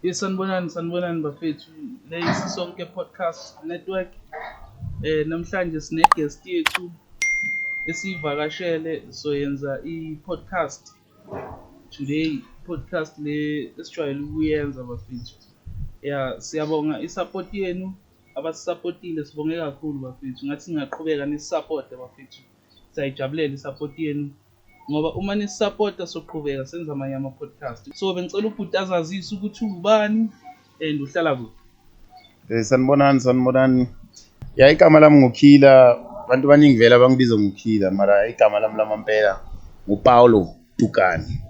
Yes, sanibonani, sanibonani bafethu. Le Sisonke Podcast Network. Namhlanje sine guest yethu esivakashele, soyenza i-podcast today, podcast le esijwayele ukuyenza, bafethu. Yeah, siyabonga i-support yenu, abasisupportile, sibonge kakhulu, bafethu. Ngathi singaqhubeka nisupporte, bafethu. Siyayijabulela i-support yenu ngoba uma nisupporta soqhubeka senza amanye ama-podcast. So bengicela ubhuti azazise ukuthi ubani and uhlala kuphi. Sanibonani, sanibonani. Ya, igama lami nguKiller. Abantu baningi vele abangibiza ngoKiller, mara igama lami lamampela nguPaulo Tukane.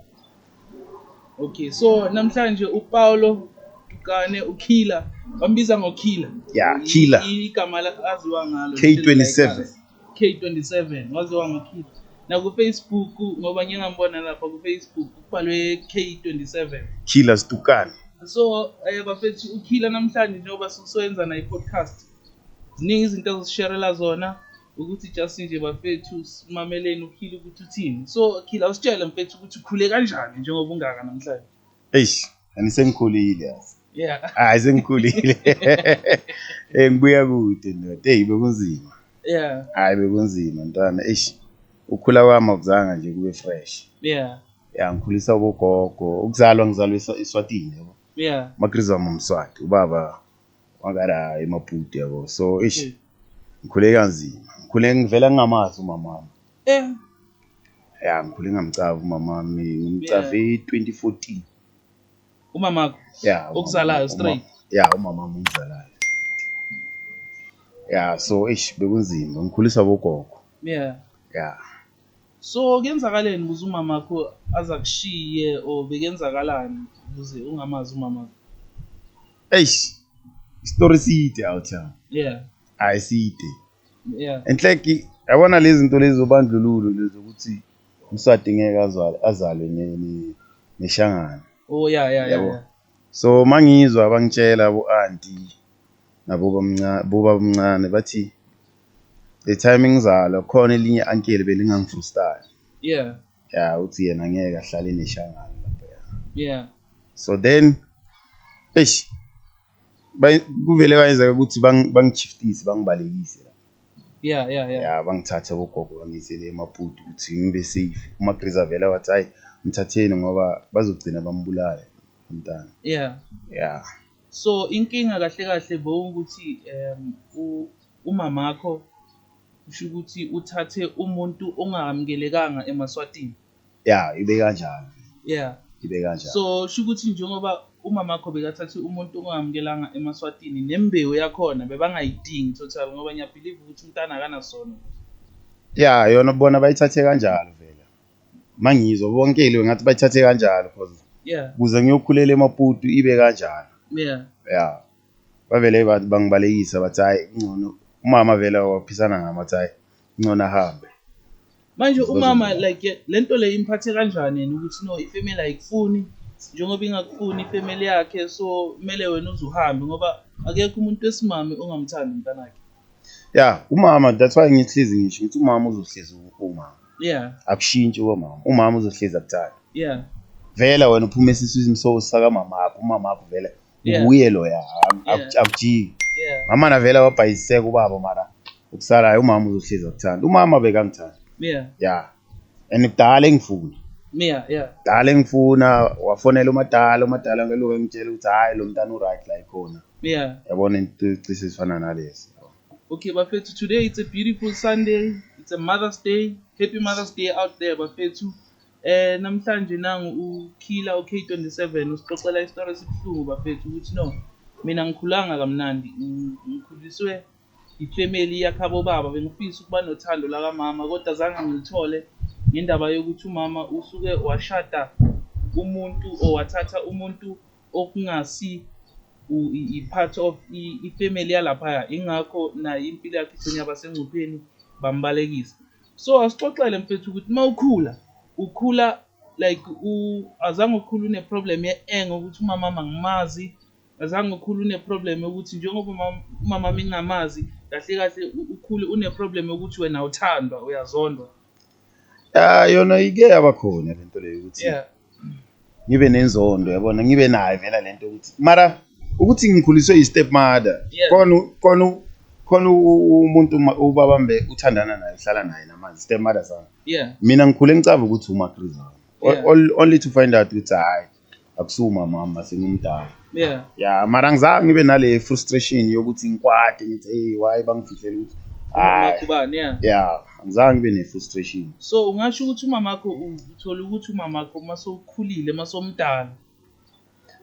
Okay, so namhlanje uPaulo Tukane, uKiller, bambiza ngoKiller. Yeah, Killer. Igama aziwa ngalo. K27. K27, waziwa ngoKiller. Na ku Facebook, ngoba ngiyangambona lapha ku Facebook kubhalwe K27. Killer Tukane. So bafethu, uKiller namhlanje njengoba sisoyenza naye i-podcast. Ziningi izinto azosisharela zona, ukuthi just nje, bafethu, simameleni uKiller ukuthi uthini. So Killer, usitshele, mfethu, ukuthi ukhule kanjani njengoba ungaka namhlanje. Eish, anisengikhulile yazi. Hayi, sengikhulile. Ngibuya kude, ndoda. Hey, bekunzima. Hayi, bekunzima, ntwana. Eish. Ukhula kwami akuzange nje kube fresh. Ya, ngikhulisa bogogo. Ukuzalwa ngizalwa eSwatini, yabo. Magrizi wami umSwati, ubaba wakala eMaputo, yabo. So eish, ngikhule kanzima. Ngikhule ngivela ngingamazi umama wami. Ya, ngikhule ngamcava umama wami, ngimcave 2014. Umamakho? Ya. Okuzalayo straight? Ya, umama wami ungizalayo. Ya, so eish, bekunzima, ngikhuliswa bogogo. Ya. So kuyenzakaleni ukuze umamakho aza kushiye, or bekenzakalani ukuze ungamazi umamakho? Eish, story side out here. Hayi, side. Enhleki, yabona lezi zinto lezi zobandlululo lezi, ukuthi umSwati ngeke azalwe neshangana. Oh yeah. Yabo. So mangizwa bangitshela bo-aunty nabo bobamncane, bathi the time ngizalwa khona elinye uncle belingangifrustani. Ya, uthi yena ngeke ahlale neshangana lapha. So then eish, kuvele kwayenzeka ukuthi bangishiftise, bangibalekise la. Ya, bangithathe bogogo, bangiyisele eMaputo ukuthi ngibe safe. UMagriza vele wathi, "Hayi, mthatheni ngoba bazogcina bambulala umntana." Ya. So inkinga kahle kahle bowukuthi umamakho kusho ukuthi uthathe umuntu ongamukelekanga emaSwatini. Ya, ibe kanjalo. Ibe kanjalo. So sho ukuthi njengoba umamakho bekathathe umuntu ongamukelanga emaSwatini, nembewu yakhona bebangayidingi total, ngoba ngiyabelieve ukuthi umntana akanasono. Ya, yona bona bayithathe kanjalo vele. Mangizwa bonke le ngathi bayithathe kanjalo because kuze ngiyokhulela eMaputo ibe kanjalo. Ya. Bavele bathi bangibalekisa, bathi hayi, ngcono umama vele waphisana ngami, wathi hayi, ngcono ahambe. Manje umama, like, lento le imphathe kanjani yena ukuthi no, ifamily ayikufuni, njengoba ingakufuni ifamily yakhe, so kumele wena uze uhambe, ngoba akekho umuntu wesimame ongamthandi umntanakhe? Ya, umama, that's why ngihlezi ngisho ngithi umama uzohlezi umama. Akushintshi komama. Umama uzohlezi akuthanda. Vela wena uphuma esiswini so saka mama wakho, umama wakho vele nguye loya, akujiki. Mama na vele wabhayiseka ubaba, mara ukusalayo umama uzohlezi akuthanda. Umama bekangithanda. Yeah. And kudala engifuna. Kudala engifuna, wafonela umadala, umadala ngeloku engitshela ukuthi hayi, lo mntana u-right la ikhona. Yabona, into cishe ezifana nalezi. Okay, bafethu, today it's a beautiful Sunday. It's a Mother's Day. Happy Mother's Day out there, bafethu. Namhlanje nangu uKiller, uK27, usixoxela isitori esibuhlungu, bafethu, ukuthi no, mina ngikhulanga kamnandi, ngikhuliswe ifamily yakhabo baba, bengifisa ukuba nothando lakamama kodwa zange ngilithole ngendaba yokuthi umama usuke washada umuntu or wathatha umuntu okungasi i-part of ifamily yalaphaya, ingakho naye impilo yakhe igcine yaba sengcupheni, bambalekisa. So asixoxele, mfethu, ukuthi uma ukhula, ukhula like azange ukhule une-problem ye-anger ukuthi umama angimazi, azange ukhule une-problem yokuthi njengoba umama ngingamazi kahle kahle, ukhule une-problem yokuthi wena awuthandwa, uyazondwa? Ya, yona ike yaba khona lento leyo ukuthi Ngibe nenzondo, yabona, ngibe nayo vela lento ukuthi mara ukuthi ngikhuliswe yi-step mother. Khona umuntu ubaba mbe uthandana naye, uhlala naye namanje, step mother sami. Mina ngikhule ngicava ukuthi umakrizana, only to find out ukuthi hhayi, akusumama wami sengimdala. Ya, mara angizange ngibe nale frustration yokuthi ngikwate ngithi, "Hey, why bangifihlela ukuthi umamakho hayi?" Ubani, yeah. Ya, angizange ngibe ne-frustration. So ungasho ukuthi umamakho, uthole ukuthi umamakho mase ukhulile, mase umdala?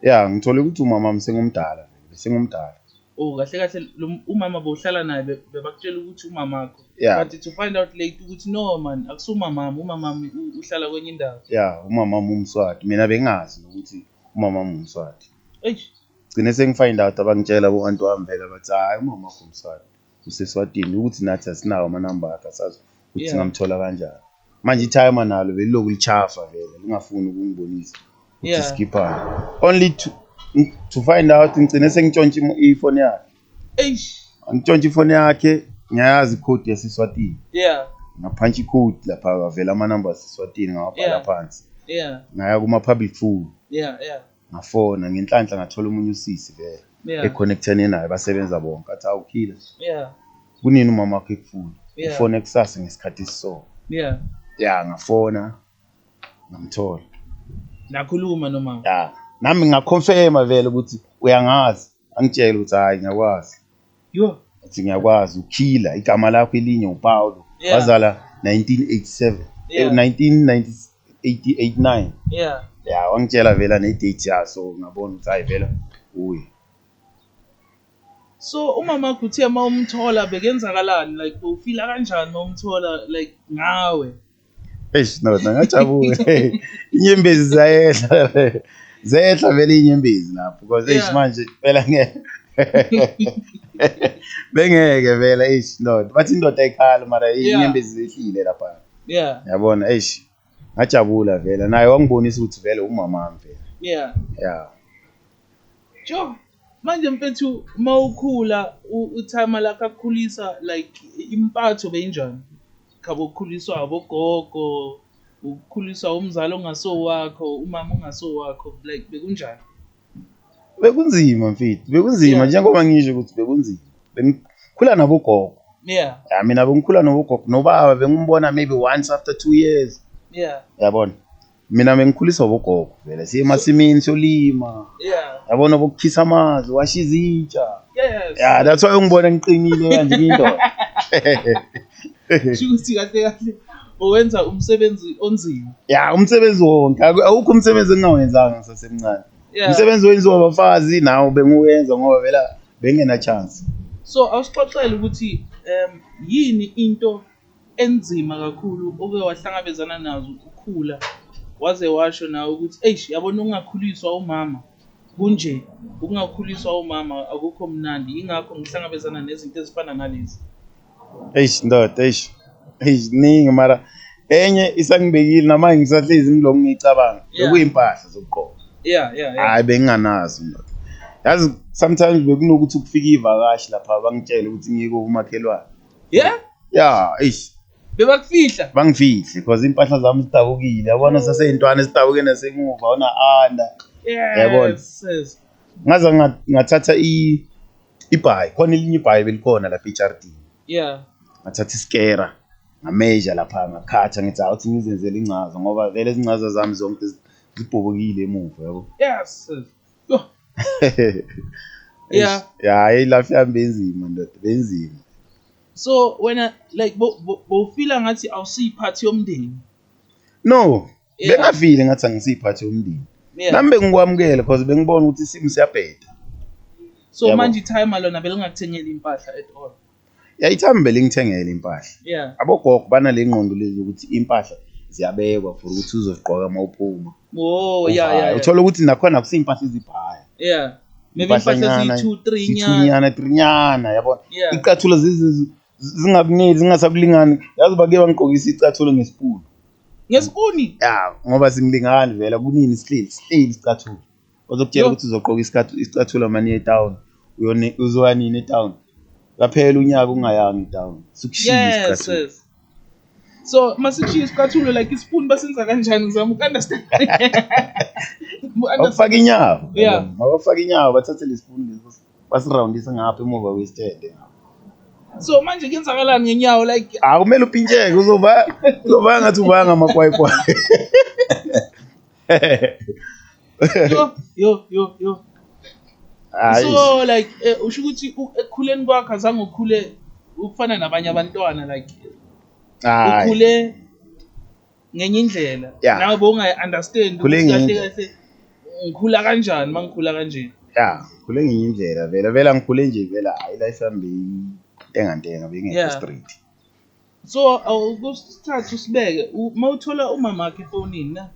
Ya, ngithole ukuthi umama wami sengumdala vele, sengumdala. Oh, kahle kahle lo umama bowuhlala naye bebakutshela ukuthi umamakho, but to find out late ukuthi no man, akusumamami, umamami uhlala kwenye indawo. Ya, umama wami umSwati, mina bengazi nokuthi umama wami umSwati. Eish. Gcine sengi-find out, abangitshela bo-anti wami vele, bathi, "Hhayi, umama wakho umSwati, useSwatini," ukuthi nathi asinawo amanamba akhe, asazi ukuthi singamthola kanjani. Manje i-timer nalo beliloku lichafa vele, lingafuni ukungibonisa ukuthi sikhiphani, only to find out ngigcine sengitshontsha ifoni yakhe. Eish. Ngitshontsha ifoni yakhe, ngiyayazi ikhodi yaseSwatini. Ngaphantsha ikhodi lapha, kwavela amanamba aseSwatini, ngawabhala phansi. Ngaya kuma-public phone, ngafona, ngenhlanhla ngathola omunye usisi vele e-connect-ene naye, basebenza bonke, athi, "Hawu Killer, kunini umama wakho ekufuna? Ufone kusasa ngesikhathi esiso." Ya, ngafona, ngamthola. Nakhuluma nomama? Ya, nami nga-confirm-a vele ukuthi uyangazi, angitshela ukuthi, "Hhayi, ngiyakwazi." Yo. Athi, "Ngiyakwazi, uKiller, igama lakho elinye uPaulo." Wazala 1987, 1989. Ya, wangitshela vele ne-date yaso, ngabona ukuthi hhayi, vele uye. So umamakho uthe uma umthola bekenzakalani, like bowufila kanjani uma umthola, like ngawe? Eish ndoda, ngajabula. Inyembezi zayehla. Zehla vele inyembezi lapho because eish, manje phela ngeke. Bengeke vele, eish ndoda. Bathi indoda ayikhala, mara inyembezi zehlile lapha. Yabona, eish. Ngajabula vele, naye wangibonisa ukuthi vele umama wami vele. Yeah. Jo, manje mfethu, mawukhula u-timer lakho akukhulisa, like impatho beyinjani? Khabo ukukhuliswa abogogo, ukukhuliswa umzali ongasowakho, umama ongasowakho, like bekunjani? Bekunzima mfethu, bekunzima, njengoba ngisho ukuthi bekunzima. Bengikhula nabogogo. Ya, mina bengikhula nobogogo, nobaba bengimbona maybe once after 2 years. Yabona? Mina bengikhuliswa abogogo vele, siye emasimini siyolima. Yabona, bokukhisa amanzi, washa izitsha. Yeah, that's why ungibona ngiqinile kanje, ngiyindoda. Kusho ukuthi kahle kahle owenza umsebenzi onzima. Ya, umsebenzi wonke. Awukho umsebenzi engingawenzanga ngisasemncane. Umsebenzi wenziwa abafazi nawo bengiwenza ngoba vela bengena chance. So awusixoxele ukuthi yini into enzima kakhulu oke wahlangabezana nazo ukhula, waze washo nawe ukuthi, eish, yabona, ukungakhuliswa umama kunje, ukungakhuliswa umama akukho mnandi, ingakho ngihlangabezana nezinto ezifana nalezi. Eish ndoda, eish. Eish, ningi, mara enye isangibekile namanje ngisahlezi ngilokhu ngiyicabanga. Bekuyimpahla zokugqoka. Hayi, benginganazo ndoda. Yazi, sometimes bekunokuthi kufika ivakashi lapha, bangitshele ukuthi ngiye kumakhelwane. Yeah, eish. Bebakufihla. Bangifihle because impahla zami zidabukile. Yabona, saseyintwana ezidabuke nasemuva, ona anda. Yabona. Ngaze ngathatha ibhayi, khona elinye ibhayi belikhona lapha e-yardini. Ngathatha isikera, ngameasure lapha, ngakhatha, ngithi awuthi ngizenzele ingcazo ngoba vele izingcazo zami zonke zibhobokile emuva, yabo. Yes. Yo. Yeah. Ya, i-life yami benzima ndoda, benzima. So wena like bowufila ngathi awusiyiphathi yomndeni. No, bengafili ngathi angisiyiphathi yomndeni. Nami bengikwamukela because bengibona ukuthi isimo siyabheda. So Yabo. manje i-timer lona belingakuthengeli impahla at all? Yayithami belingithengele impahla. Abogogo banale ngqondo lezi ukuthi impahla ziyabekwa for ukuthi uzozigqoka uma uphuma. Oh, yeah. Uthola ukuthi nakhona akusiyimpahla ezibhaya. Maybe impahla eziyi-2 3 nyana. Nyana, 3 nyana, yabona. Yeah. Icathulo zingakuneli, zingasakulingani. Yazi, bake bangigqokisa icathulo ngesipuni. Ngesipuni? Ya, ngoba singilingani vele, kunini sihleli isicathulo. Bazokutshela Yo. ukuthi uzogqoka isicathulo mani etown. Uyone uzoya nini etown? Kaphela unyaka ungayanga etown. Sukushiya isicathulo. So masikushiya isicathulo, like isipuni basenza kanjani? Ngizama uku-understand. Bakufaka inyawo. Mabafaka inyawo, bathathe lesipuni lesi basirawundise ngapha emuva kwesithende ngapha. So manje kuyenzakalani ngenyawo, like? Ah, kumele upintsheke, uzoba ngathi ubanga amakwayikwayi. Yo yo yo yo. Hayi. So like usho ukuthi ekukhuleni kwakho azange ukhule ukufana nabanye abantwana, like Hayi. ukhule ngenye indlela. Yeah. Nawe bowungayi-understand Khule ukuthi ngenye kahle indlela. kahle ngikhula kanjani uma ngikhula kanje. Ya, ngikhule ngenye indlela vele, vele angikhule nje vele, hayi, life yami beyintengantenga, beyingekho straight. So awukusithatha usibeke, uma uthola umamakho efonini na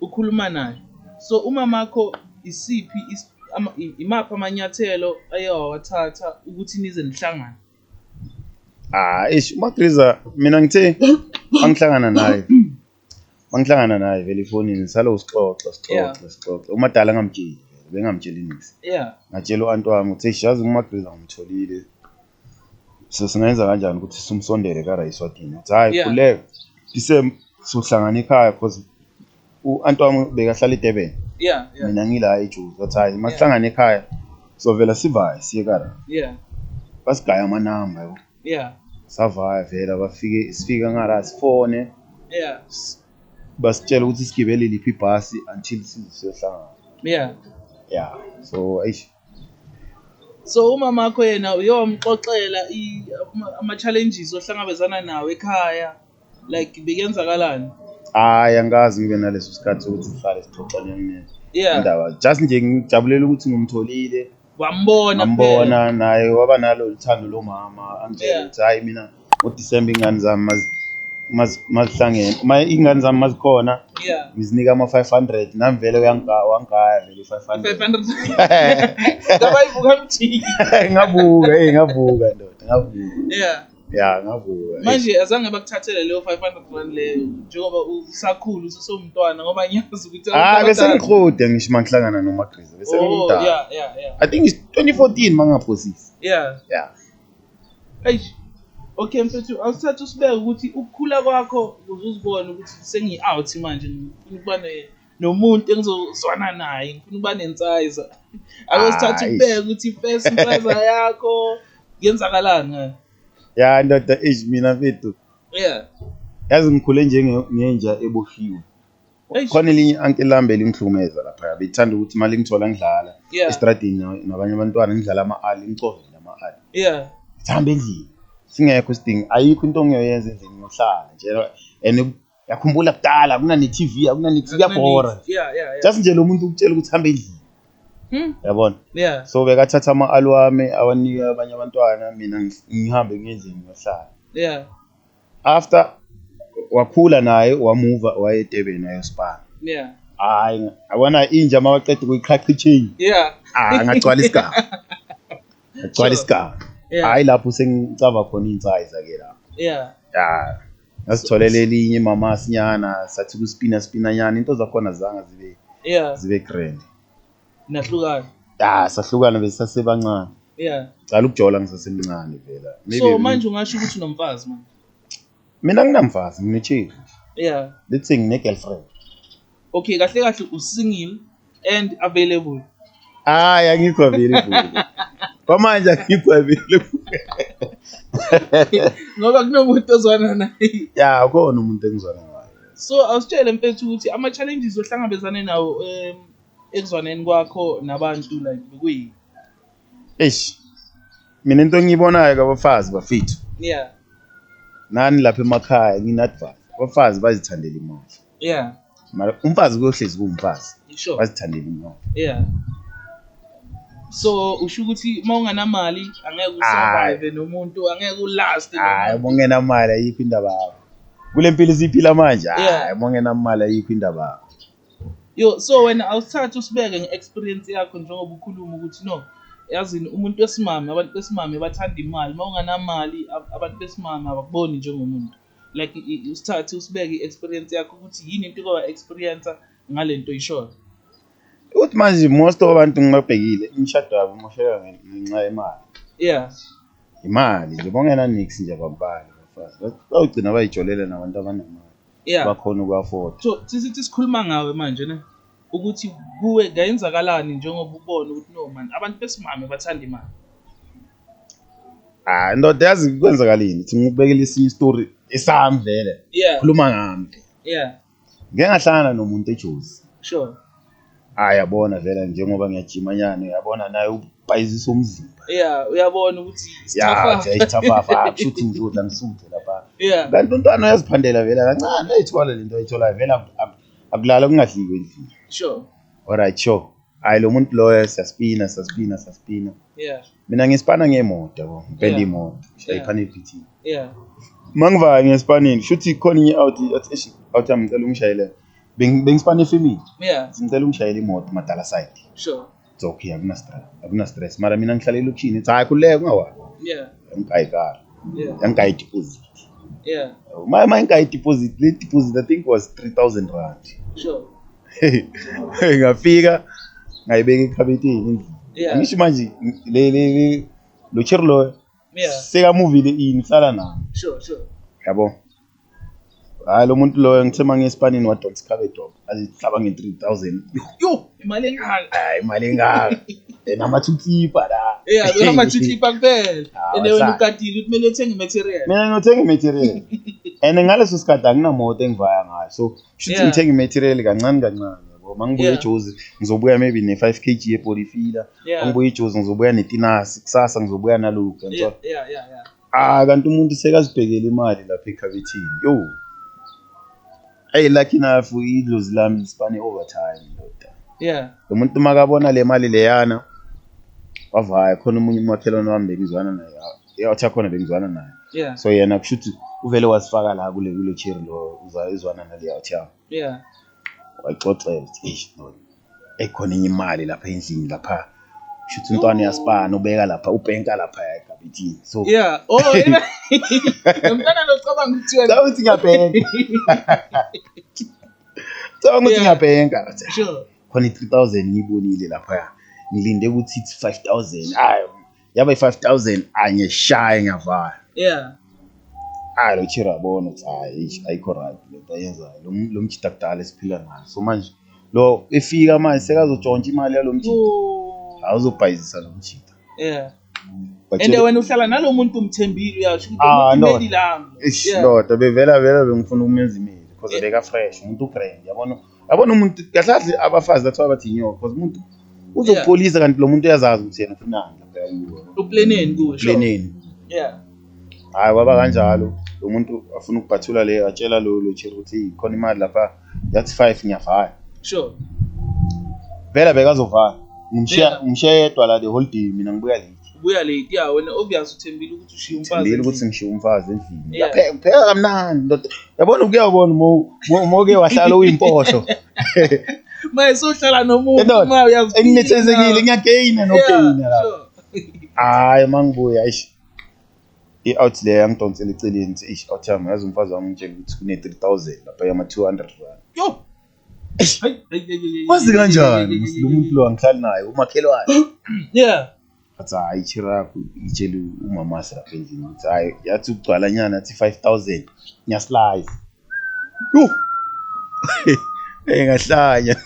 ukhuluma naye. So umamakho isiphi imaphi amanyathelo aye wawathatha ukuthi nize nihlangane? Ah, eish, uMagriza mina ngithe mangihlangana naye. Mangihlangana naye vele efonini salo sixoxa, sixoxa, sixoxa. Umadala ngamtsheli, bengamtsheli nix. Ngatshela u-anti wami ukuthi eish, yazi uMagriza ngimtholile. So singayenza kanjani ukuthi simsondele ka Eswatini? Uthi hayi, khuleka. December sohlangana ekhaya, because u-anti wami bekahlala eDurban. Mina ngila eJozi. Wathi hayi, masihlangane ekhaya. Sovela sivaye siye ka. Basigaya amanamba yabo. Savaya vela, bafike sifika ngala sifone. Basitshela ukuthi sigibele liphi ibhasi until size siyohlangana. Yeah. So eish. So umamakho yena uyomxoxela ama-challenges ohlangabezana nawo ekhaya, like bekuyenzakalani? Hayi, angikaze ngibe naleso sikhathi sokuthi sihlale sixoxane indaba. Just nje ngijabulela ukuthi ngimtholile. Wambona. Ngambona naye, waba nalo uthando lomama, angitshela ukuthi hayi, mina ngoDisemba ingane zami mazihlangene, ma ingane zami mazikhona ngizinika ama-500, nami vele wangigaya vele i-500. 500. Ngabayivuka mjiki. Ngavuka, hey, ngavuka ndoda, ngavuka. Yeah, ngavuka. Manje azange bakuthathele leyo 500 rand leyo njengoba usakhula usesewumntwana, ngoba ngiyazi ukuthi Ah, abantu bese abadala- ngiqhude ngisho mangihlangana noMagriza, bese Oh, ngimdala. yeah. I think it's 2014 mangaphosisi. Yeah. Eish. Okay mfethu, awusithathe usibeke ukuthi ukukhula kwakho ukuze uzibone ukuthi sengi-out manje, ngifuna ukuba nomuntu engizozwana naye, ngifuna ukuba nensiza. Ake sithathe Hayi. ukubeke ukuthi first insiza yakho kuyenzakalani ngayo? Ya ndoda, eish, mina mfethu. Yazi ngikhule njengenja eboshiwe. Eish. Khona elinye uncle lami belingihlukumeza lapha. Bethanda ukuthi mali ngithola ngidlala estradini nabanye abantwana, ngidlala ama-ali, ngicovele ama-ali. Sihambe endlini. Singekho isidingo, ayikho into ongiyoyenza endlini, ngiyohlala nje. And yakhumbula kudala akuna ne-TV, akuna ne-TV, kuyabhora. Just nje lo muntu ukutshela ukuthi hamba endlini. Yabona? So bekathatha ama-ali wami awanike abanye abantwana, mina ngihambe ngiye endlini ngiyohlala. After wakhula naye wamuva waye eDurban wayosipana. Hayi, yabona inja mawaqeda ukuyiqhaqha i-chain. Ah, ngagcwala isigaba. Ngagcwala isigaba. Hayi, lapho sengicaba khona insiza ke lapho. Ya. Ngasitholela elinye mama sinyana, sathi kuspina spina nyana, into zakhona zanga zibe zibe grand. Nahlukana. Ya, sahlukana besisasebancane. Cala ukujola ngisasemncane vela. Maybe So manje ungasho ukuthi unomfazi manje? Mina nginamfazi, ngine-chick. Let's say ngine girlfriend. Okay, kahle kahle u-single and available. Hayi, angikho available. Kwamanje angikho available. Ngoba kunomuntu ozwana naye. Ya, ukhona umuntu engizwana naye. So awusitshele mfethu ukuthi ama-challenges ohlangabezane nawo ekuzwaneni kwakho nabantu, like bekuyini? Eish. Mina into engiyibonayo kabafazi bafethu. Nani lapha emakhaya ngine-advice. Abafazi bazithandela imali. Mara umfazi kuyohlezi kuwumfazi. Bazithandela imali. So usho ukuthi uma unganamali angeke usurvive nomuntu, angeke ulast Hayi, nomuntu. uma ungenamali ayikho indaba yakho. Kule mpilo esiyiphila manje, hayi, uma ungenamali ayikho indaba yakho. Yo, so wena awusithathe usibeke nge-experience yakho njengoba ukhuluma ukuthi no, yazini umuntu wesimame, abantu besimame bathanda imali. Uma unganamali abantu besimame abakuboni njengomuntu. Like usithathe usibeke i-experience yakho ukuthi yini into owa-experience ngale nto oyishoyo. Uthi manje most wabantu ngibabhekile imishado yabo imosheka ngenxa yemali. Imali nje, bongena nix nje abakubali. abafazi. Bayogcina bayijolela nabantu abanemali. Yeah. Bakhona uku-afforda. So sithi sikhuluma ngawe manje ne, ukuthi kuwe kayenzakalani njengoba ubona ukuthi no man, abantu besimame bathanda imali. Ah, ndoda, yazi kwenzakalini? Thi ngikubekele esinye isitori esami vele. Khuluma ngami. Ngike ngahlangana nomuntu eJozi. Ah, yabona vele njengoba ngiyajima nyana, uyabona naye ubhayizisa umzimba. Yeah, uyabona ukuthi Ya, isithafafa, kusho ukuthi ngizodla ngisuthe lapha. Kanti umntwana uyaziphandela vele kancane, uyayithola lento ayitholayo vele, akulala kungadliwe endlini. Alright, sure. Hayi, lo muntu loyo siyaspina, siyaspina, siyaspina. Mina ngispana ngemoto yabo, ngipenda imoto, ngishaya i-panel beating. Mangivaya ngesipanini, shuthi khona enye out athi, eish, out yami ngicela ungishayele. Bengispana efemini. Ngicela ungishayele imoto madala side. It's okay, akuna stress, akuna stress. Mara mina ngihlala elokishini, ithi hayi khululeka ungawari. Yangigaya. Yangigaya deposit. Ma ngigaya deposit, le deposit I think was 3000 rand. Ngafika ngayibeka ekhabetheni endlini. Angisho manje le le le lo cherry lo sekamuvile ini hlala nami. Sure. Yabo. Hayi, lo muntu loyo ngithe mangiye esipanini wadonsa ikhabethe azihlaba nge-3000. Yo, imali engaka. Hayi, imali engaka. Nama-two clipper la. Yeah, bekama-two clipper kuphela. Ah, And wena wasa. ugadile ukuthi kumele uthenge i-material. Mina ngiyothenga i-material. And ngaleso sikhathi anginamoto engivaya ngayo. So shuthi ngithenga i-material kancane kancane yabo. Mangibuya eJozi ngizobuya maybe ne-5 kg ye-body filler. Mangibuya eJozi ngizobuya netinasi, kusasa ngizobuya nalokhu, yangithola? Ah, kanti umuntu sekazibhekele imali lapha ekhabetheni. Yo. Hey, lucky enough idlozi lami lisipane overtime ndoda. Lo muntu makabona le mali leyana wavaya, khona omunye umakhelwane wami bengizwana naye. Yathi khona bengizwana naye. So yena kushuthi uvele wasifaka la kule cherry lo uzwana nale yathi yami. Wayixoxela ukuthi eish no, ekhona enye imali lapha endlini lapha. Kushuthi umntwana uyaspana, ubeka lapha, ubhenka lapha ekhabethini. So Yeah. Oh, lo mntwana lo cabanga ukuthi wena Cabanga ukuthi ngiyabhenka. Cabanga ukuthi ngiyabhenka. Khona i-3000 ngiyibonile lapha. Ngilinde ukuthi ithi 5000. Hayi, yaba i-5000 angiyishaye ngiyavala. Hayi, lo cherry abona ukuthi hayi, eish, ayikho right lento ayenzayo. Lo mjita kudala esiphila naye. So manje lo efika manje sekazotshontsha imali yalo mjita. Awuzobhayizisa lo mjita. And wena uhlala nalo muntu umthembile, uyasho ukuthi Ah, umuntu no. imeli lami. Eish, ndoda, bevela vela bengifuna ukumenza imeli because beka fresh, umuntu grand, yabona. Yabona umuntu kahle kahle abafazi that's why bathi inyoka, because umuntu uzokuxolisa kanti lo muntu uyazazi ukuthi yena ufunani lapha kuwe. Uplaneni kuwe, sure. Uplaneni. Hayi, kwaba kanjalo. Lo muntu afuna ukubhathula le, atshela lo cherry ukuthi hey, khona imali lapha, yathi 5 ngiyavala. Vela bekazovala. Ngimshiya yedwa la the whole day, mina ngibuya late. Ubuya late, yeah, wena obvious uthembile ukuthi ushiye umfazi Uthembile ukuthi endlini. ngishiye umfazi endlini. Pheka kamnandi ndoda. Yabona ukuyabona mo ke wahlala uyimpohlo. Manje sohlala nomuntu, Ndoda, ma uyazifika. Enginethezekile, ngiyagaina nogaina la. Hayi, mangibuya, eish. I-out le yangidonsela eceleni, ngithi, eish, out yami, yazi umfazi wami ngitshela ukuthi kune 3000 lapha yama 200 rand. Yo. Eish. Hayi, hayi, hayi, hayi, Wazi hayi, kanjani hayi, ukuthi lo muntu lo angihlali naye, umakhelwane. Athi hayi, ichira yakho itshele umama lapha endlini ukuthi hayi, yathi ukugcwala nyana, yathi 5000, ngiyaslice. Yo. Eh, ngahlanya.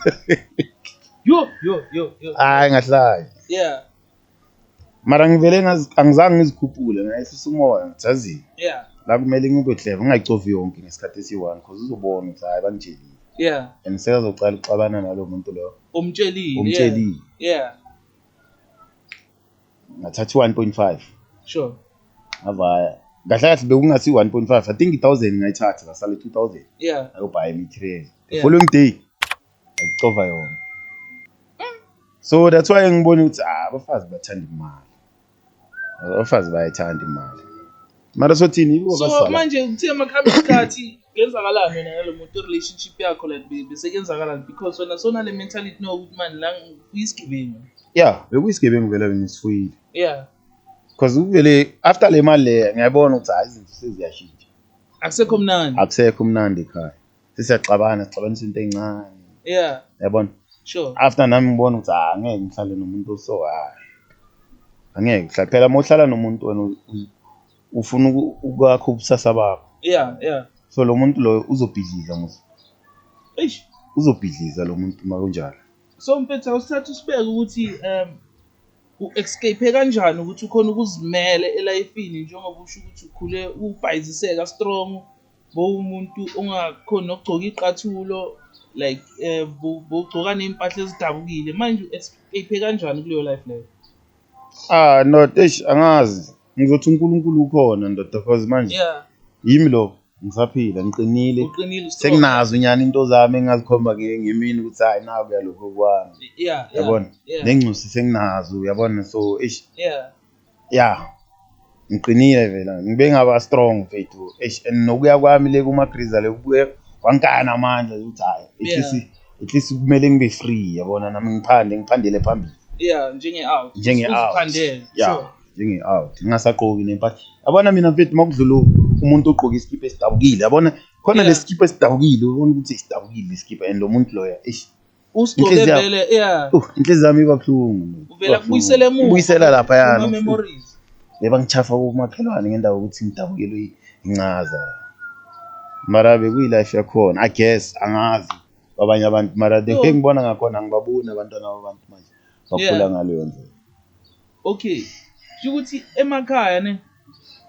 Yo, yo, yo, yo. Hayi, ngahlanya. Mara ngivele angizange ngizikhuphule, ngayehlisa umoya, ngithi yazi. La kumele ngibe clever, ngingayicovi yonke ngesikhathi esi-1 because uzobona ukuthi hayi bangitshelile. And sekazocala ukuxabana nalo muntu lo. Umtshelile. Umtshelile. Ngathatha i-1.5. Ngavaya. Kahle kahle bekungasi 1.5. I think 1000 ngayithatha, ngasala 2000. Ngayobhaya i-material. The following day ngayicova yona. So that's why ngibona ukuthi abafazi bathanda imali. Abafazi bayayithanda imali. Mara sothini yibo So abasala. manje uthe makuhamba isikhathi kuyenzakalani wena nalo muntu, relationship yakho like bese kuyenzakalani, because wena sona le mentality no ukuthi man la kuyisigebengu. Yeah, bekuyisigebengu vele bengisifuyile. Because uvele after le mali le ngiyabona ukuthi hayi izinto seziyashintsha. Akusekho mnandi. Akusekho mnandi ekhaya. Sesiyaxabana, sixabanisa into encane. Yabona? After nami ngibona ukuthi angeke ngihlale nomuntu oso hayi. Angeke ngihlale phela uma uhlala nomuntu wena Ufuna ukwakha ubusasa bakho. So lo muntu loyo uzobhidliza mos. Eish. Uzobhidliza lo muntu uma kunjalo. So mfethu, awusithatha usibeke ukuthi u-escape kanjani ukuthi ukhona ukuzimele e-life-ini, njengoba usho ukuthi ukhule ubhayiziseka strong, bowumuntu ongakhoni nokugcoka iqathulo, like bowugcoka ney'mpahla ezidabukile. Manje u-escape kanjani kuleyo life leyo? Ah no, eish, angazi. Ngizothi uNkulunkulu ukhona, ndoda, cause manje yimi lo, ngisaphila, ngiqinile. Uqinile, strong. Senginazo nyani into zami engazikhomba ngemini ukuthi hayi, nakuya lokho kwami. Yabona? Nengcusi senginazo, uyabona? So eish. Yeah. Ngiqinile vela. Ngibe ngaba strong, mfethu. Eish, and nokuya kwami le kuma grizzly le kubuye kwankana amandla ukuthi hayi, at least kumele ngibe free, yabona, nami ngiphande, ngiphandele phambili. Yeah, njenge out. Njenge out. Uziphandele. Yeah. Sure. Njenge out. Ngingasagqoki nempahla. Yabona mina mfethu, makudlula umuntu ogqoka isikipa esidabukile, yabona khona lesikipa esidabukile, ubona ukuthi isidabukile lesikipa, and lo muntu loya, eish. Usigqoke Inhliziyo vele, yeah. Inhliziyo yami iba buhlungu. Uvela kubuyisela emuva. Kubuyisela lapha, ya, Kuma no. memories. Leba ngichafa kumakhelwane ngendawo ukuthi ngidabukelwe incaza. Mara bekuyi-life yakhona, I guess, angazi abanye abantu, mara the way ngibona ngakhona angibaboni abantwana babantu manje bakhula ngaleyo ndlela. Okay. Kusho ukuthi emakhaya ne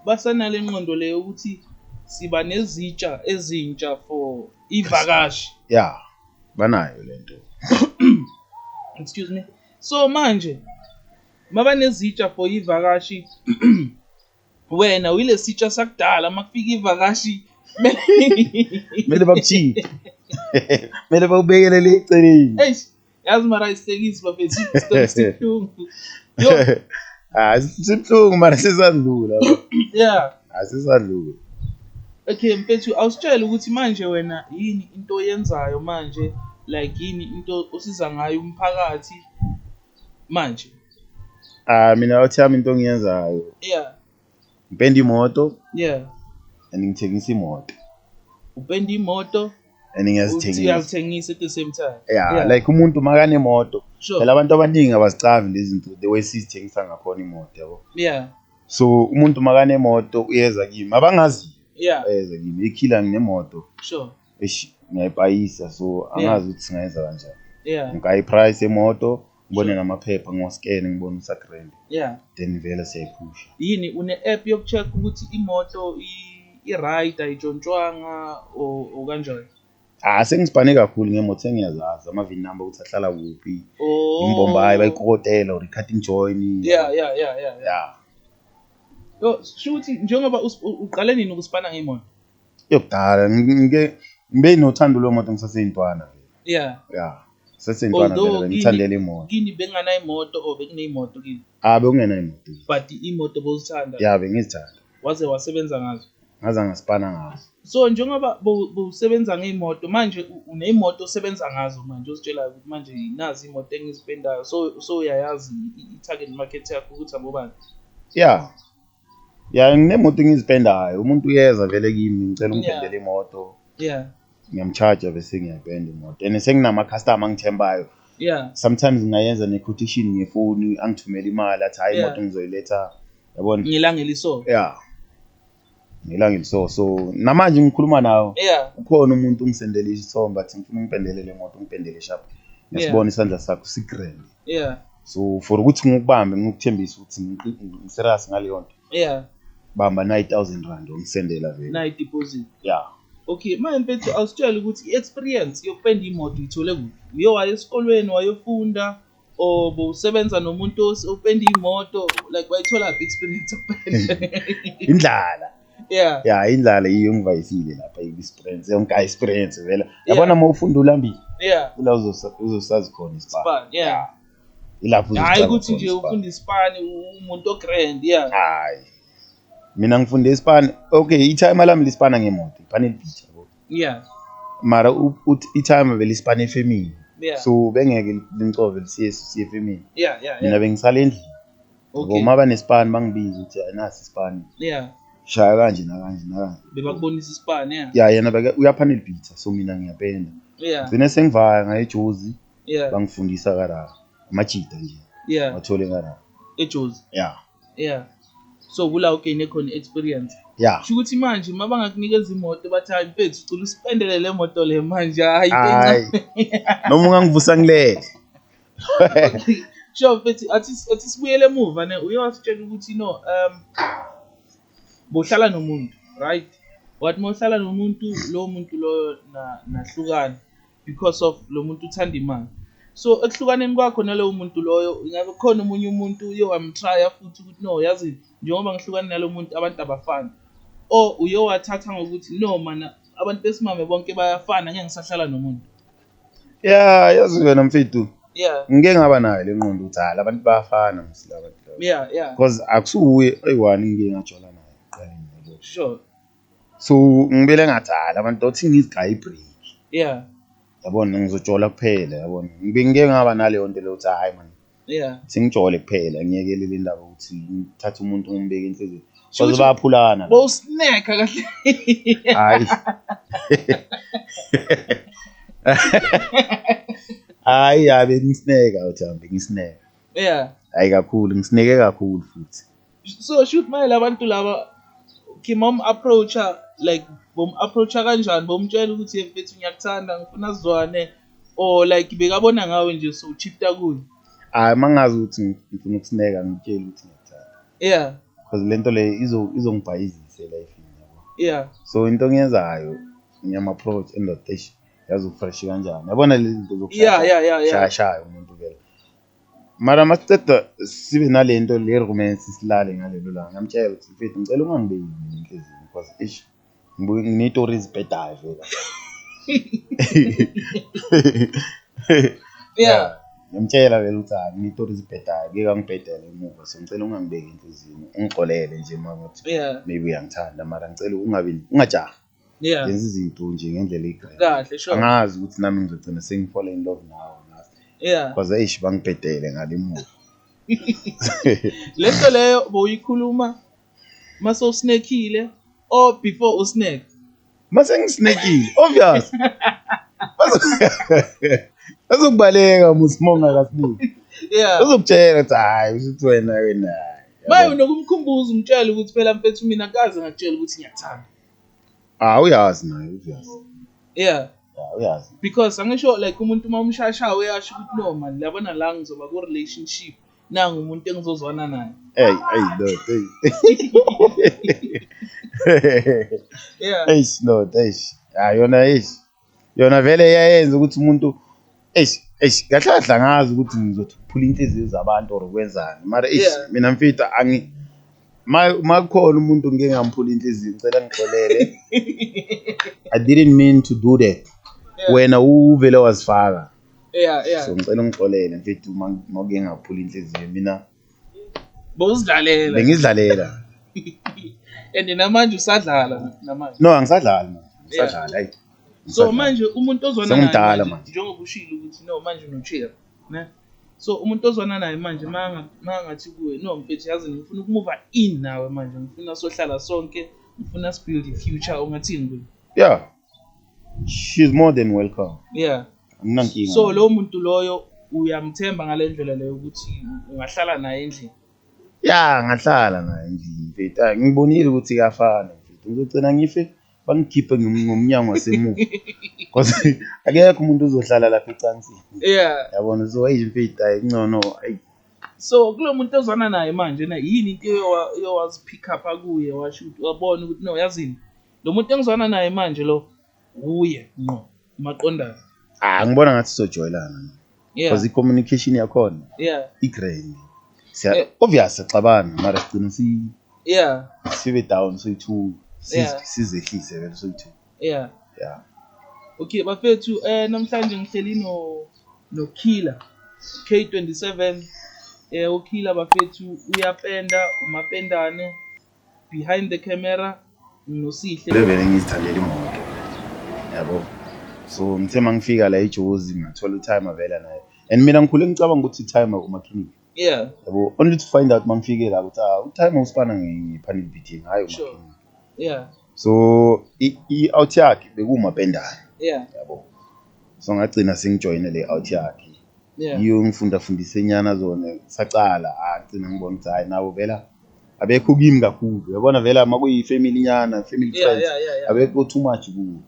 basanale ngqondo leyo ukuthi siba nezitsha ezintsha for ivakashi. Yeah, banayo lento. Excuse me. So manje mabanezitsha for ivakashi, wena uyile sitsha sakudala, makufika ivakashi kumele bakuchiphe, kumele bakubekele eceleni. Eish, yazi mara ayihlekisi bafethu, isitori sibuhlungu. Yo. Ah, sibuhlungu mara sesadlula. Ah, sesadlula. Okay mfethu, awusitshele ukuthi manje wena yini into oyenzayo manje, like yini into osiza ngayo umphakathi manje? Ah, mina awuthi yami into engiyenzayo. Ngipenda imoto. And ngithengisa imoto. Upenda imoto. And ngiyazithengisa. Uyazithengisa at the same time. Yeah, like umuntu makanemoto. Phela abantu abaningi abazicavi lezi zinto the way sizithengisa ngakhona imoto, yabo. So umuntu makanemoto uyeza kimi, abangazi. Uyeza kimi, ikhila nginemoto. Eish, ngiyayipayisa, so angazi ukuthi singayenza kanjani. Ngikayi price emoto, ngibone namaphepha, ngiwascan, ngibone usagrand. Then vele siyayiphusha. Yini une app yokucheck ukuthi imoto i-right, ayitshontshwanga or kanjani? Ah, sengisipane kakhulu ngemoto, sengiyazazi ama VIN number ukuthi ahlala kuphi. Imbombayi bayikokotela or i-cutting join. Yo, shuthi njengoba uqale nini ukusipana ngemoto? Yokudala, ngibe nothando lwemoto ngisaseyintwana vele. Yeah. Saseyintwana Although vele, ngithandela imoto. Kini benganayo imoto or bekuneyimoto kini? Ah, bekungenayo imoto. But imoto bowuzithanda? Yeah, bengizithanda. Waze wasebenza ngazo? Ngaze ngasipana ngazo. So njengoba bowusebenza ngeyimoto manje, uneyimoto osebenza ngazo manje, ozitshelayo ukuthi manje nazi imoto engizipendayo, so uyayazi i-target market yakho ukuthi abobani? Yeah. Yeah, nginemoto engizipendayo. Umuntu uyeza vele kimi, ngicela ungipendele imoto. Ngiyamcharge bese ngiyayipenda imoto. And senginama customer angithembayo. Sometimes ngingayenza ne-quotation ngefoni, angithumele imali athi hayi, imoto ngizoyiletha. Yabona? Ngelanga eliso. Yeah. Ngelanga eliso. So namanje ngikhuluma nawe. Ukhona umuntu ungisendele isithombe athi ngifuna ungipendele le moto, ungipendele sharp. Ngisibona isandla sakho sigrand. So for ukuthi ngikubambe ngikuthembise ukuthi ngiserious ngaleyo nto. Bamba 9000 rand ungisendela vele. Nayi deposit. Yeah. Okay, manje mfethu awusitshele ukuthi i-experience yokupenda imoto uyithole kuphi? Uye waya esikolweni wayofunda or bowusebenza nomuntu openda imoto, like wayithola phi experience yokupenda? Indlala. Yeah, indlala yiyo engivayisile lapha, i-experience, yonke i-experience vele. Yabona uma ufunda ulambile? Ila uzosazi khona isipani. Isipani, yeah. Yeah. Ilapho Hayi uzocaza ukuthi khona nje isipani. ufunda isipani, umuntu ogrand, yeah. Hayi. Mina ngifunde isipani. Okay, i-timer lami lisipana ngemoto, ipani elibhithi, yabo. Mara i-timer belisipana efemini. So bengeke lincove lisiye efemini. Mina bengisala endlini. Ngoba banesipani bangibiza ukuthi hayi, nasi isipani. Shaya kanje nakanje nakanje. Bebakubonisa isipani, yeah. Yeah, yena beke uyaphana elibhitha, so mina ngiyapenda. Ngcine sengivaya ngaye eJozi. Bangifundisa kara amajita nje. Wathole kara. EJozi. Yeah. So kula u-gain-e khona i-experience. Yeah. Kusho ukuthi manje uma bangakunikeza imoto bathi, hayi mfethu, cela usipendele le moto le manje, hayi. Hayi, noma ungangivusa ngilele. Sure mfethu, athi sibuyele emuva ne, uye wasitshela ukuthi no, bohlala nomuntu, right? Wathi uma uhlala nomuntu, lowo muntu loyo nahlukana because of lo muntu uthanda imali. So ekuhlukaneni kwakho nalowo muntu loyo, ingabe khona omunye umuntu uye wam-try-a futhi ukuthi no, yazi, njengoba ngihlukane nalo muntu, abantu abafani, or uye wathatha ngokuthi no mana, abantu besimame bonke bayafana, ngeke ngisahlala nomuntu? Ya, yazi wena mfethu, ngike ngaba nayo le ngqondo ukuthi hayi, labantu bayafana mos labantu laba. Because akusuye oyi-one engike ngajola naye ekuqaleni, yabo. So ngibele ngathi hayi, labantu othi ngizigaye i-break. Yabona, ngizojola kuphela, yabona. Ngibe ngike ngaba naleyo nto leyo ukuthi hayi man, sengijole kuphela, ngiyekele le ndaba ukuthi ngithathe umuntu ngimbeke enhliziyweni. Sho Because ukuthi bayaphulana. Bowusnacka kahle. Hayi. Hayi, ya bengisineka uthi bengisineka. Hayi kakhulu, ngisineke kakhulu futhi. So shoot manje labantu laba kimom approacha, like bom approacha kanjani, bomtshela ukuthi hey mfethu, ngiyakuthanda, ngifuna sizwane, or like bekabona ngawe nje so chipta kuye? Hayi, mangazi ukuthi ngifuna ukusineka, ngitshela ukuthi ngiyakuthanda. Because lento le izongibhayizisa e-life-ini, yabo. So into engiyenzayo, ngiyama approach endoda, eish, yazi u-fresh kanjani. Yabona lezi zinto zokushaya. Yeah. Shaya umuntu vele. Mara masiceda sibe nalento le romance, silale ngalelo langa. Ngamtshela ukuthi mfethu, ngicela ungangibeki mina enhliziyweni because eish, ngibuye ngineyitori ezibhedayo vele. Ngiyamtshela vele ukuthi hayi, ngineyitori ezibhedayo, kuke kangibhedela emuva, so ngicela ungangibeki enhliziyweni, ungixolele nje uma ngathi maybe uyangithanda, mara ngicela ungabi ungajahi. Yenza izinto nje ngendlela eyi-grand. Kahle, sure. Angazi ukuthi nami ngizogcina sengi-fall in love nawe, angazi. Because eish, bangibhedele ngale emuva. Lento leyo boyikhuluma mase usnekile or before usnack? Mase ngisnekile, obvious. Bazokubaleka musi uma ungakasneki. Bazokutshela ukuthi hayi, ushuthi wena wena. Maye unokumkhumbuza umtshele ukuthi phela mfethu, mina kaze ngakutshela ukuthi ngiyakuthanda. Ah, uyazi naye, uyazi. Yeah, uyazi. Because angisho like umuntu uma umshasha uyasho ukuthi no man, yabona la ngizoba ku relationship, nangu umuntu engizozwana naye. Hey, hey, no, hey. Eish, no, eish. Ah, yona eish. Yona vele iyayenza ukuthi umuntu eish, eish, kahle kahle angazi ukuthi ngizothi ukuphula inhliziyo zabantu or kwenzani. Mara eish, mina mfethu angi ma kukhona umuntu ngike ngamphula inhliziyo, ngicela ngixolele. I didn't mean to do that. Wena uvele wazifaka. So ngicela ungixolele mfethu uma kuke ngaphula inhliziyo mina. Bowuzidlalela. Bengizidlalela. And namanje usadlala namanje? No, angisadlali manje. Ngisadlala, hayi. So manje umuntu ozwana naye Sengimdala manje, manje. njengoba ushilo ukuthi no manje unochira, ne? So umuntu ozwana naye manje mangathi kuwe no mfethu, yazi ngifuna uku-move in nawe manje, ngifuna sohlala sonke, ngifuna sibuild i-future, ungathini kuye? Yeah. She's more than welcome. Anginankinga. So lo muntu loyo uyamthemba ngale ndlela leyo ukuthi ungahlala naye endlini? Yeah, ngahlala naye endlini mfethu. Hayi, ngibonile ukuthi kuyafana mfethu. Ngizogcina ngife bangikhiphe ngomnyango wasemuva. Because akekho umuntu ozohlala lapha ecansini. Yabona, so hey mfethu, hayi ngcono, hayi. So kulo muntu ozwana naye manje na, yini into oyowazi pick up akuye washo ukuthi wabona ukuthi no yazini lo muntu engizwana naye manje lo uye ngqo maqondana? Ah, ngibona ngathi sizojoyelana. Because i-communication yakhona i-grand. Obvious sixabana mara sigcina sibe down soyi-two. Sizehlise vele soyi-two. Okay bafethu, namhlanje ngihleli no Killer K27. uKiller bafethu uyapenda, umapendane behind the camera noSihle. Vele ngizithandela imoto. Yabo. So ngithe mangifika la eJozi ngathola u-timer vele naye. And mina ngikhule ngicabanga ukuthi i-timer umechanic. Yabo, only to find out mangifike la ukuthi u-timer usipana nge-panel beating, hayi umechanic. So i-out yakhe bekuwumapendane. Yabo. So ngagcina sengijoyine le out yakhe. Yiyo ngifunda fundisa inyana zona sacala, ngagcina ngibona ukuthi hayi nabo vela Abekho kimi kakhulu, uyabona vele uma kuyi-family nyana, family friends, abekho too much kuwo.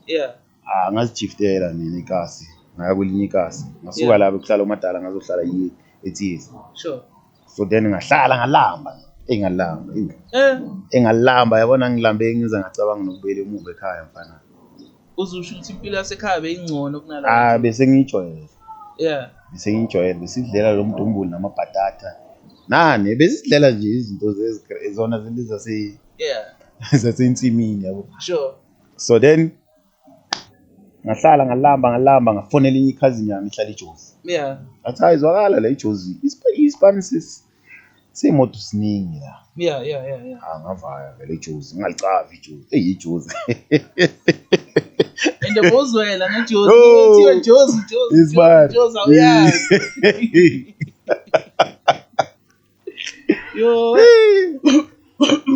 Ah, ngazijiftela mina ikasi, ngaya kwelinye ikasi, ngasuka la bekuhlala umadala, ngazohlala yi eTsitsi. So then ngahlala ngalamba, engalamba, engalamba, yabona ngilambe ngize ngacabanga nokubuyela emuva ekhaya mfana. Uzusho ukuthi impilo yasekhaya beyingcono kunala? Ah, bese ngiyijwayele. Bese ngiyijwayele, besidlela lo mdumbulu namabhatata. Nani besidlela nje izinto zona zinto zase zasensimini yabo. So then ngahlala ngalamba ngafonela enye i-cousin yami ihlala eJozi. Ngathi hayi zwakala la eJozi, isipani seyimoto siningi la. Ah, ngavaya vele eJozi, ngingalicavi iJozi. Eyi iJozi. And bozwela ngeJozi, kuthiwa Jozi, Jozi, Jozi, Jozi awuyazi. Yo.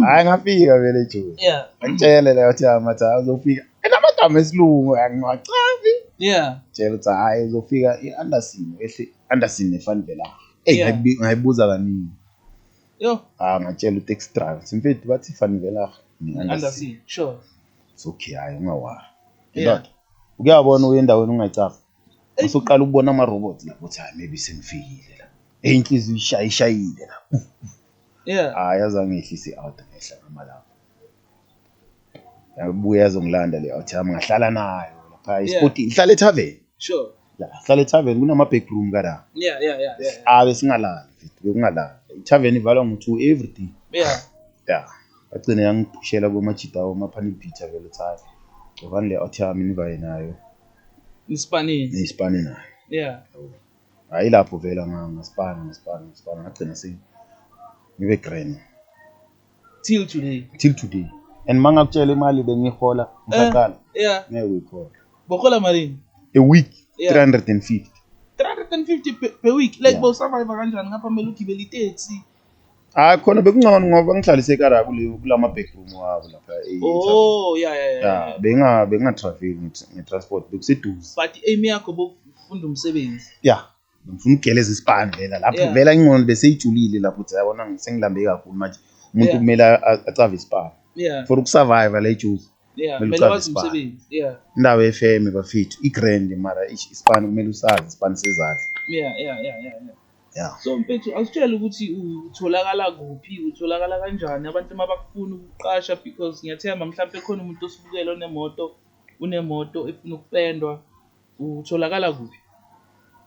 Hayi ngafika vele eJozi. Ngitshele la uthi amatha uzofika. Enamagama esilungu angiwacavi. Tshela ukuthi hayi uzofika iAnderson, ehle Anderson neFan Vela. Ey ngayibuza kaningi. Yo. Ah, ngatshela u-taxi driver. Mfethu bathi Van Vela ne-Anderson. Sure. It's okay, hayi ungawari. Ndoda. Ukuyabona uye endaweni ungayicavi. Usuqala ukubona ama-robots lapho uthi hayi maybe sengifikile la. Hey inhliziyo ishayile ishayile la. Hayi azange ngehlise i-out ngehla ngama lapho. Yabuya yazongilanda le out yami ngahlala nayo lapha ispoti ihlala ethaveni. La hlala ethaveni kunama back room kada. Ah besingalali mfethu, bekungalali. I-tavern ivalwa ngo-2 every day. Bagcine yangiphushela komajita wama-panel beater vele uthi hayi covani le out yami nivaye nayo. Nispanile. Nispane nayo. Hayi lapho vele ngaspana ngaspana ngagcina ngibe grand. Till today. Till today. And mangakutshela imali bengihola ngisaqala. Ngeke uyikhole. Bohola malini? A week 350. 350 per week. Like bo survive kanjani ngapha kumele ugibele itaxi? Ah khona bekungcono ngoba ngihlalise eKara kulama back room wabo lapha. Oh yeah. Benga travel nge transport bekuseduze. But aim yakho bokufunda umsebenzi. Yeah. Ngifuna ukugeleza isipani vela lapho vela ingqondo beseyijulile lapho uthi yabona sengilambe kakhulu manje umuntu kumele acave isipani. For ukusurvive la eJozi. Kumele wazi umsebenzi. Indawo efeme bafethu igrand mara isipani kumele usazi isipani sezandla. So mfethu awusitshele ukuthi utholakala kuphi, utholakala kanjani abantu mabakufuna ukuqasha, because ngiyathemba mhlawumbe khona umuntu osibukele unemoto efuna ukupendwa, utholakala kuphi?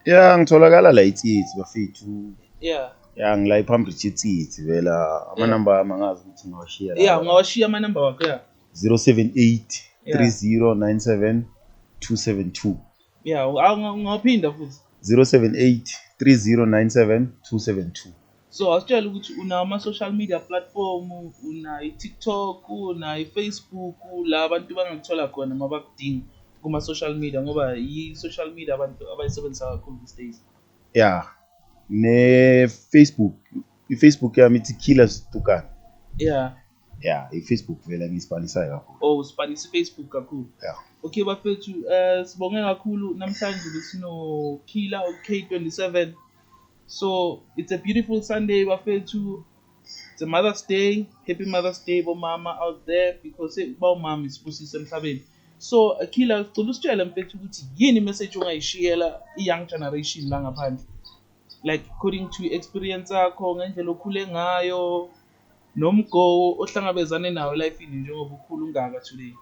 Yeah, ngitholakala la eTsitsi bafethu. Yeah, ngila ePalm Ridge eTsitsi vela amanamba ami angazi ukuthi ngawashiya la. Yeah, ungawashiya amanamba wakho, yeah. 078 3097 272. Yeah, ungawaphinda futhi. 078 3097 272. So asitshele ukuthi unawo ama-social media platform, una i-TikTok, una i-Facebook, la abantu bangakuthola khona uma bakudinga kuma-social media, ngoba i-social media abantu abayisebenzisa kakhulu these days. Yeah, ne-Facebook, i-Facebook yami ithi Killer Stukane. Yeah, i-Facebook vele ngiyisipanisayo kakhulu. Oh, uspanisa i-Facebook kakhulu. Yeah. Okay bafethu, sibonge kakhulu namhlanje besino Killer K27. So it's a beautiful Sunday bafethu. It's a Mother's Day. Happy Mother's Day bomama out there, because bawumama isibusiso emhlabeni. So Killer, sicela usitshele mfethu ukuthi yini message ongayishiyela i-young generation la ngaphandle, like according to experience yakho, ngendlela okhule ngayo nomgowo ohlangabezane nawo elifini njengoba ukhula ungaka today.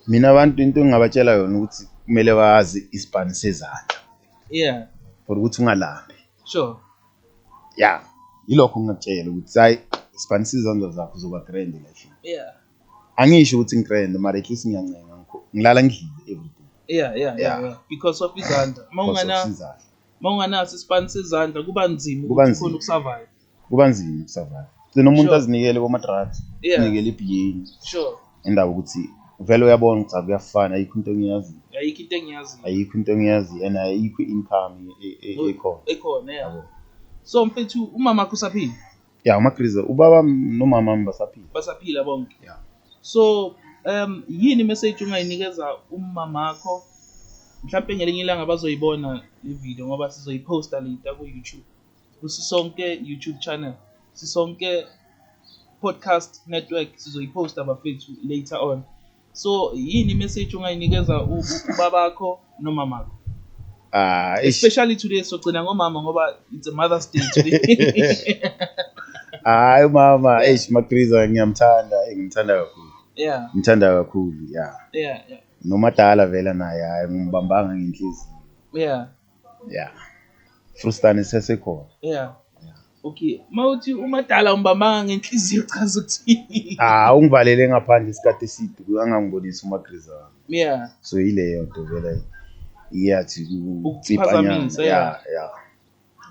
Mina abantu into engingabatshela yona ukuthi kumele bazi isipani sezandla. For ukuthi ungalambi. Yeah, yilokho ngingakutshela ukuthi hayi isipani sezandla zakho uzoba grand life. Angisho ukuthi ngigrand mara at least ngiyancenga, ngilala ngidlile every day. Because of izandla. Mawunganaso isipani sezandla kuba nzima ukuthi ukhone ukusurvive. Kuba nzima ukusurvive. Gcina umuntu azinikele kuma drugs, azinikele ebhiyeni. Indaba ukuthi vele uyabona ukuthi akuyafana, ayikho into engiyaziyo. Ayikho into engiyaziyo. Ayikho into engiyaziyo and ayikho income ekhona. Ekhona, yeah. So mfethu umama wakho usaphila? Yeah, uMagriza, ubaba nomama wami basaphila. Basaphila bonke. Yeah. So yini message ungayinikeza umama wakho? Mhlawumbe ngelinye ilanga bazoyibona le video ngoba sizoyiposta later ku YouTube. Kusisonke YouTube channel. Sisonke Podcast Network, sizoyiposta bafethu later on. So yini i-message ongayinikeza ubabakho nomamakho? Ah, eish. Especially today, sogcina ngomama ngoba it's a Mother's Day today. Hayi, umama, eish, Magriza, ngiyamthanda, ngimthanda kakhulu. Ngimthanda kakhulu, yeah. Nomadala vela naye, hayi, ngimbambanga ngenhliziyo. Yeah. Frustane sesekhona. Yeah. Okay, mawuthi umadala umbambanga ngenhliziyo, chaza ukuthini? Ah, ungivalele ngaphandle isikhathi eside, angangibonisi uMagriza wami. So yileyo nto vele iyathi Ukuphazamisa, yeah. Yeah.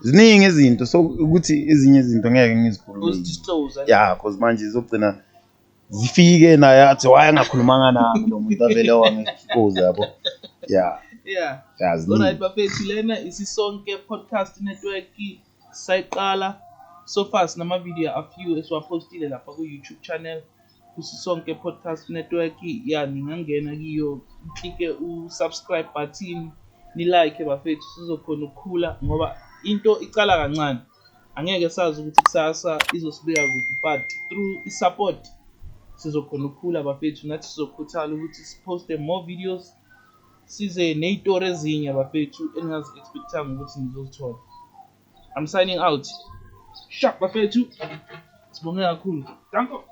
Ziningi izinto, so ukuthi ezinye izinto ngeke ngizikhulume. Uzi-disclose. Yeah, 'cause manje izogcina zifike naye athi why angakhulumanga nami lo muntu avele wangi-expose, yabo. Yeah. Yeah, ziningi. Alright bafethu, lena isisonke Podcast Network, sayiqala so far sinama video a few esiwapostile lapha ku YouTube channel kuSisonke Podcast Network. Ya, ningangena kiyo, click u-subscribe button, ni like bafethu, sizokhona ukukhula ngoba into icala kancane, angeke sazi ukuthi kusasa izosibeka kuphi, but through i-support sizokhona ukukhula bafethu, nathi sizokhuthala ukuthi siposte more videos, size ney'tori ezinye bafethu engingazi-expect-anga ukuthi nizozithola. I'm signing out. Sharp bafethu, sibonge kakhulu, danko.